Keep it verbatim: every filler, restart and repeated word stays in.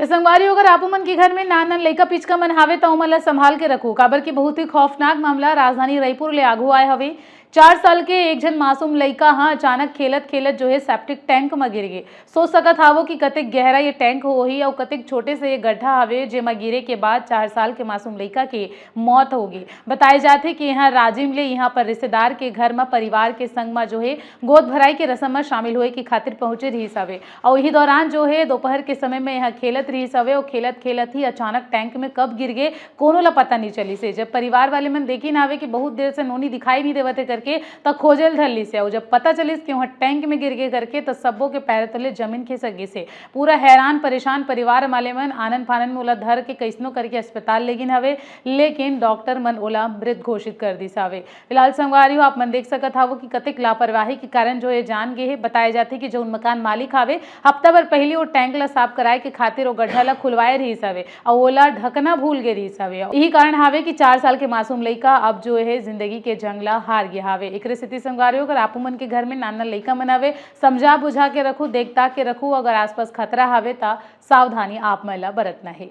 संगवारी, अगर आपो मन के घर में नान नान लइका पिचका मन हावे, त ओमन ला संभाल के रखू, काबर कि बहुत ही खौफनाक मामला राजधानी रईपुर ले आगू आए हवे। चार साल के एक झन मासूम लइका ह अचानक खेलत खेलत जो है सेप्टिक टैंक म गिर गे। सोच सकत हावो कि कतेक गहरा ये टैंक होही अउ कतेक छोटे से ये गड्ढा हवे, जेमा गिरे के बाद चार साल के मासूम लइका के मौत होगे। बताए जाथे कि यहाँ राजिम ले यहाँ पर रिश्तेदार के घर म परिवार के संग म जो है गोद भराई के रसम म शामिल होए के खातिर पहुंचे रहिस हवे। अउ इही दौरान जो है दोपहर के समय में यहाँ खेलत रहिस हवे अउ खेलत खेलत ही अचानक टैंक में कब गिर गे, कोनो ला पता नहीं चलिस हे। जब परिवार वाले मन देखिन हावे कि बहुत देर से नोनी दिखाई नहीं देवत हे करके, त खोजे ल धर लिस हे। अउ जब पता चलिस कि वहाँ टैंक में गिर गे करके, त सब्बो के पैर तले जमीन खिसक गिस हे। पूरा हैरान परेशान परिवार वाले मन आनन फानन में ओला धर के कइसनो करके अस्पताल लेगिन हवे, लेकिन डॉक्टर मन ओला मृत घोषित कर दिस हावे। फिलहाल संगवारी हो, आप मन देख सकत हावो कि कतेक लापरवाही के कारण जो ये जान गे हे। बताए जाथे कि जउन मकान मालिक हावे, हफ्ता भर पहिली वो टैंक ला साफ कराए के खातिर वो गड्ढा ला खुलवाए रहिस हवे अउ ओला ढकना भूल गे रहिस हवे। यही कारण हावे कि चार साल के मासूम लइका अब जो है जिंदगी के जंग ला हार गे हावे। एकरे सेती संगवारी हो, अगर आपो मन के घर में नान नान लइका मन हावे, समझा बुझा के रखू, देख ताक के रखू। अगर आसपास खतरा हावे, त सावधानी आप मन ला बरतना हे।